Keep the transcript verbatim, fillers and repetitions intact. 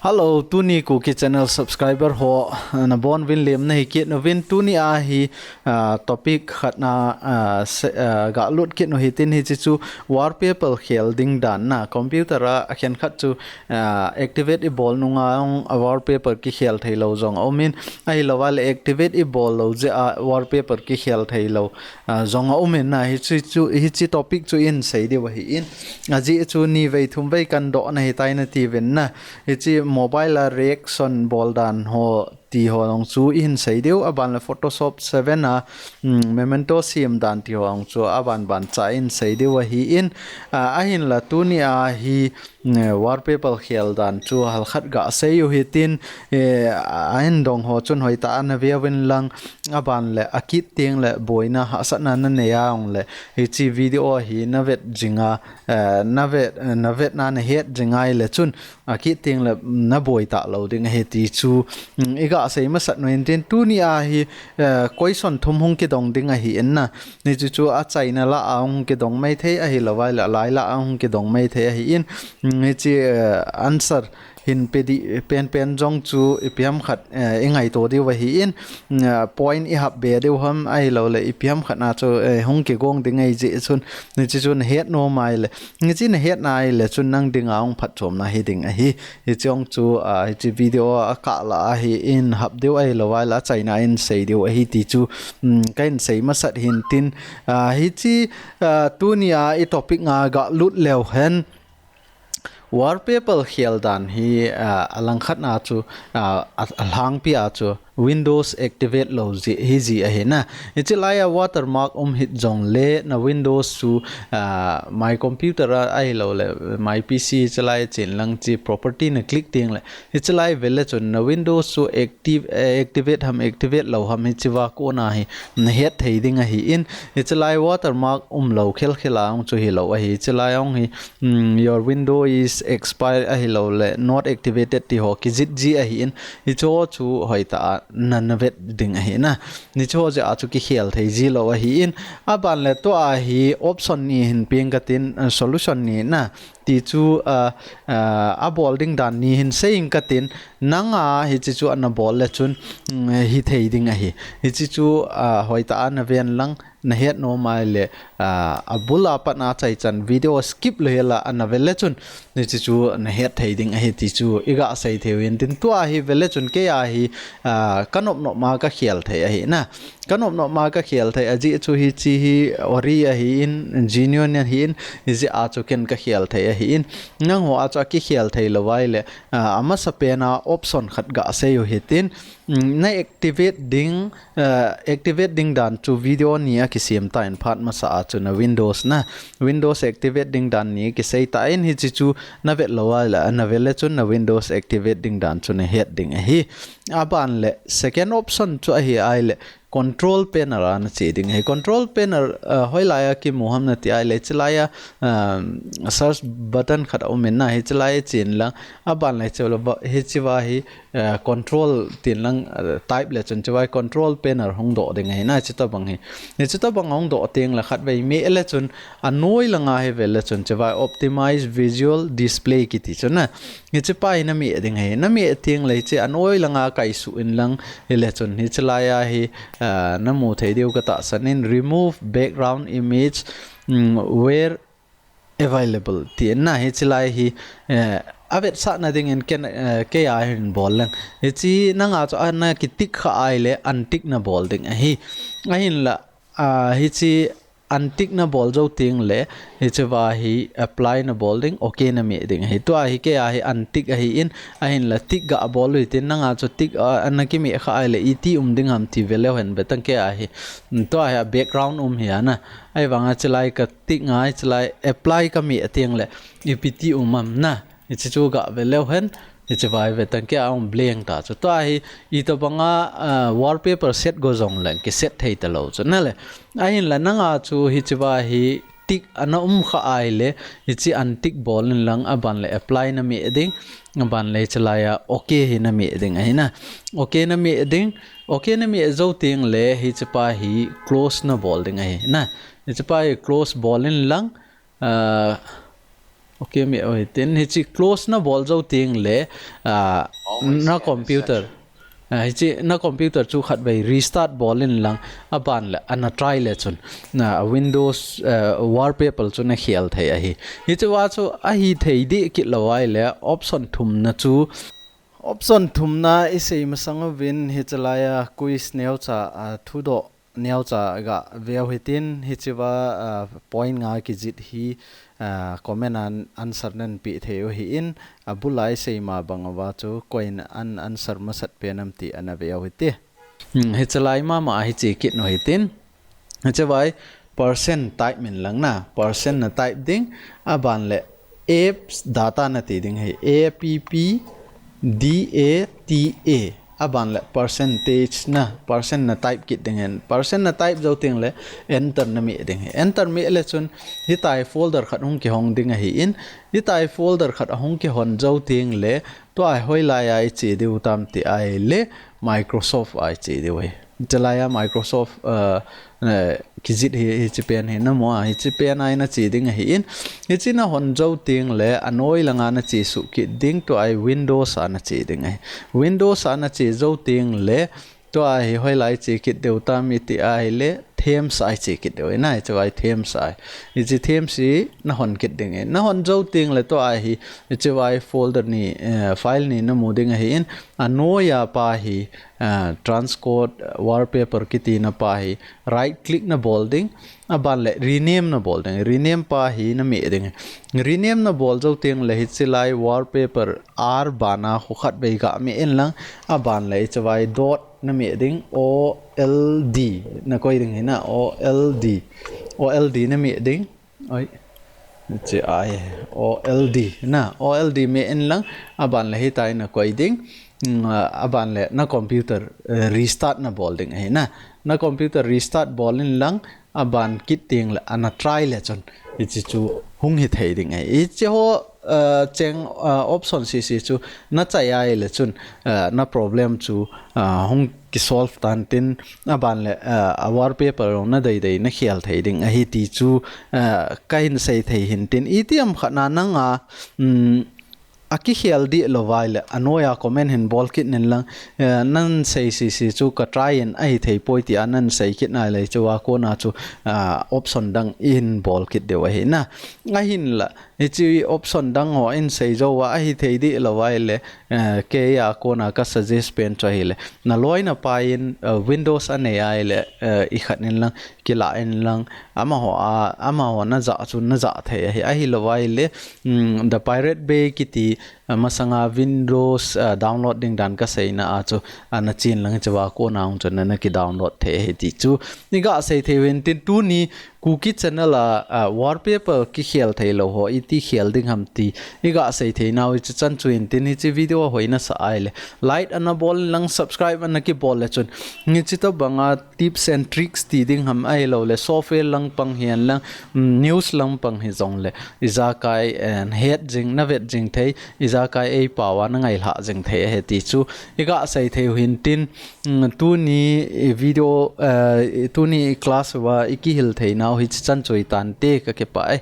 Hello, tuni Kuki channel subscriber ho, nabonuvin lemna hi kit uvin. Tuni a hi, ah, topic khat na, ah, se-, ah, galut kit u hitin, hiche chu wallpaper khel ding dan na. Computer a, akhen khat chu, ah, activate ibol nunga ong a wallpaper kikhel thei lou jong aumin, ahilou vale activate ibol lou jeh a wallpaper kikhel thei lou, ah, jong aumin na. Hiche chu, hiche topic chu ihin sei diu ahin. Ajeh chu nivei thumvei kadoh na hitai nati uvin na. Hiche mobile a reaction bol dan ho ti ho jong chu ihin sei diu, aban le Photoshop seven a, mm, memento sem dan ti ho jong chu aban ban cha ihin sei diu ahin, ah, ahinla tuni a hi, mm, wallpaper khel dan chu halkhat gasei u hitin, eh, ahin dong ho chun hoitah a nave uvin lang, aban le akit teng le boina hahsatna nanei a ong le, hiche video hi navet jing a, eh, navet, navetna nahet jing a ahile chun, akit teng le naboi talou ding ahi ti chu, mm, igasei masat u hitin. Tuni a hi, eh, question thum hung kidong ding ahin na. Hiche chu achaina lah a hung kidong maithei ahilou vale alai lah a hung kidong maithei ahin. Mm, hiche, eh, answer hin pe ding penpen jong chu ipi ham khat, eh, ingaito diu ahin, mm, eh, point ihap be diu ham ahilou le ipi ham khat na chu, eh, hung kigong ding ahi jeh chun, hiche chu nahet nom a ahile, hiche nahet na ahile chun nang dinga hung phatchomna hiding ahi. Hiche jong chu, ah, hiche video a kah lah a hi ihin hap diu ahilou vale achaina a ihin sei diu ahi ti chu, mm, kahin sei masat u hitin, ah, hiche, ah, tuni a i topic a galut leu hen. Wallpaper khel dan hi, ah, alangkhat na chu, ah, a, alhangpi a chu Windows activate lou jeh, hijeh ahi na. Hiche lai a watermark um hih jong le na Windows chu, ah, My Computer a ahilou le My P C hiche lai a chen lang hiche property na click teng le, hiche lai ve le chun na Windows chu active, eh, activate ham activate lou ham hiche va kona hi nahet thei ding ahin. Hiche lai watermark umlou khelkhel a ong chu hilou ahi. Hiche lai ong hi, mm, your window is expired ahilou le not activated ti ho kijih ji ahin. Hiche ho chu hoitah a na, navet ding ahi na. Hiche ho jeh a chu kikhel thei ji lou ahin. Aban le tua hi option ni hin peng katin, eh, solution ni na. Ti chu, ah, ah, abol ding dan ni hin sei ing katin, nanga hiche chu ana bol le chun, mm, hithei ding ahi. Hiche chu, ah, hoitah a naven lang, nahet nom a ahile, ah, abul a pat na chaichan video skip louhel a ana ve le chun, hiche chu nahet thei ding ahi ti chu igasei thei u hitin. Tua hi ve le chun kei a hi, ah, kanop nop ma kakhel thei ahi na. Kanop nop ma kakhel thei ajeh chu hiche hi ori ahin, genuine ahin, hijeh a chu ken kakhel thei ahin. Nangho a chu akikhel thei lou ahile, ah, amasapen a option khat gasei u hitin, mm, na activate ding, ah, activate ding dan chu video ni a kisem tan phat masa a chu na Windows na, Windows activate ding dan ni kisei tan hiche chu navet lou ahile, nave le chun na Windows activate ding dan chu nahet ding ahi. Aban le second option chu ahi ahile, control panel a nache ding ahi. Control panel, ah, hoilai a kimu ham nati ahile, hiche lai a, um, search button khat aumin na, hiche lai a chen lang, aban le hiche va, hiche va hi, ah, control tin lang, ah, type le chun hiche va hi control panel hung doh ding ahi na, hiche tobang hi. Hiche tobang hung doh teng le khatvei meh le chun, anoi langa hi ve le chun hiche va hi optimize visual display kiti chu na. Hiche pa hi nameh ding ahi. Nameh teng le hiche anoi langa kaisuh in lang hile chun hiche lai a hi, ah, namu thei diu katahsan in remove background image, mm, where available ti in na hiche lai hi, eh, avetsahna dingin ken, eh, kei a hin bol leng. Hiche nanga chu ana kitick kha ahile untick nabol ding ahi. Ahinla, ah, hiche untick nabol jou teng le, hiche va hi apply nabol ding, okay nameh ding ahi. Tua hi kei a hi untick ahin, ahinla tick gabol u hitin nanga chu tick, ah, ana kimeh kha ahile iti um ding ham ti ve leu hen ve tang kei a hi. Mm, tua hi a background um hi a na. Ahivanga hiche lai katick ngai, hiche lai apply kameh teng le ipi ti um am na. Hiche chu gave leu hen, hiche va hi ve tang kei a um blank ta chu. Tua hi itobanga, ah, wallpaper set go jong leng kiset thei talou chu na le. Ahinla nanga chu hiche va hi tick ana um kha ahile, hiche untick bol in lang aban le apply nameh ding, aban le hiche lai a okay hi nameh ding ahi na. Okay nameh ding, okay nameh jou teng le hiche pa hi close nabol ding ahi na. Hiche pa hi close bol in lang, ah, Okay, mi oi tin hichi close na bol jou ting le, ah, na computer. Ah, hichi na computer chu khat vei restart bol in lang, aban le ana try le chun. Na Windows, ah, wallpaper chu na khel thei ahi. Hichi va chu ahi thei di kit lo ai le option thum na chu. Option thum na i sei masang uvin hichi lai a quiz neo cha, ah, thudoh neo cha ga veu hitin hichi va, ah, point nga kijit hi, ah, comment an answer nan pi thei u hi in, a bulai sei ma bang va chu koin an answer masat pe nam ti ana veu hiti. Hmm, hichi lai mama hichi kit no hitin. Hichi vai percent type min lang na, percent na type ding, aban le apps data na ti ding hi, A P P D A T A, aban le percentage na, percent na type kit ding hin, percent na type jou ting le enter na mi ding hi. Enter mi le chun hitai folder khat hung kihong ding ahi in, hitai folder khat ahung kihon jou ting le, tua ai hoilai ai chi diu tam ti ai le, Microsoft ai chi diu ai. Chalai a Microsoft, uh, eh, kijit hi, hichi pen hi na mo a, hichi pen ai na chi ding ahi in. Hichi na hon jou ting le, anoi langa na chi su kit ding, tua ai Windows a na chi ding ahi. Windows a na chi jou ting le, tua ai hoilai chi kit diu tam i ti ai le, themes ai chi kit diu ai na, hichi vai themes ai. Hichi themes hi na hon kit ding ai. Na hon jou ting le, tua ai hi, hichi vai folder ni, eh, file ni na mu ding ahi in, anoi a pa hi, ah, transcode, ah, wallpaper kiti na pa hi right click na bol ding, aban le rename na bol ding, rename pa hi na mi ding. Rename na bol jou ting le hichi lai wallpaper R bana khu khat vei ga mi in lang, aban le hichi vai dot na mi ding, O L D na koi ding hi na, O L D, O L D na mi ding. Oi. Hichi ai, O L D na, O L D mi in lang, aban le hitai na koi ding, mm, ah, aban le na computer, eh, restart na bol ding ahi na, na computer restart bol in lang, aban kit ting le, ana try le chun, hichi chu hung hi thei ding ahi. Hichi ho, eh, cheng, eh, option sisi chu na chai ai le chun, eh, na problem chu, eh, hung kisolve tan tin, aban le, ah, a wallpaper jong na dei dei na khel thei ding ahi ti chu, ah, ka hin sei thei hin tin, itiam khat na nanga, um, a kikhel di lo vai le, anoi a comment hin bol kit nin lang, eh, nan sei sisi chu ka try in ahi thei poi ti a nan sei kit nai le chu a kona chu, ah, option dang i hin bol kit diu ahi na. Ahin la, hichi option dang ho in sei jou a, ahi thei di lo vai le, eh, kei a kona ka suggest pen chu ahi le. Na loi na pa in, eh, Windows a nei ai le, eh, i khat in lang, kila in lang, ama ho a, ama ho na ja chu na ja thei ahi, ahi lo vai le, mm, The Pirate Bay kiti, eh, masanga Windows, eh, download ding dan ka sei na a chu, a na chin lang chu a kona hung chu na, na ki download thei ahi ti chu. I ga sei thei uvin tin tuni Kuki channel a, a, wallpaper kikhel thei lo ho, iti khel ding ham ti i ga sei thei nau hichi chan chu in tin hichi video a hoina sa ai le. Like ana bol lang, subscribe ana kibol le chun. Hichi to banga tips and tricks ti ding ham ai lo le, software lang pang hian lang, mm, news lang pang hi jong le. I jakai en het jing, na vet jing thei, i jakai ei pau a na ngai hla jing thei ahi ti chu. I ga sei thei u hin tin, mm, tuni i video, eh, tuni i class uva i kihil thei nau hichi chan chu i tan te ka kipah e.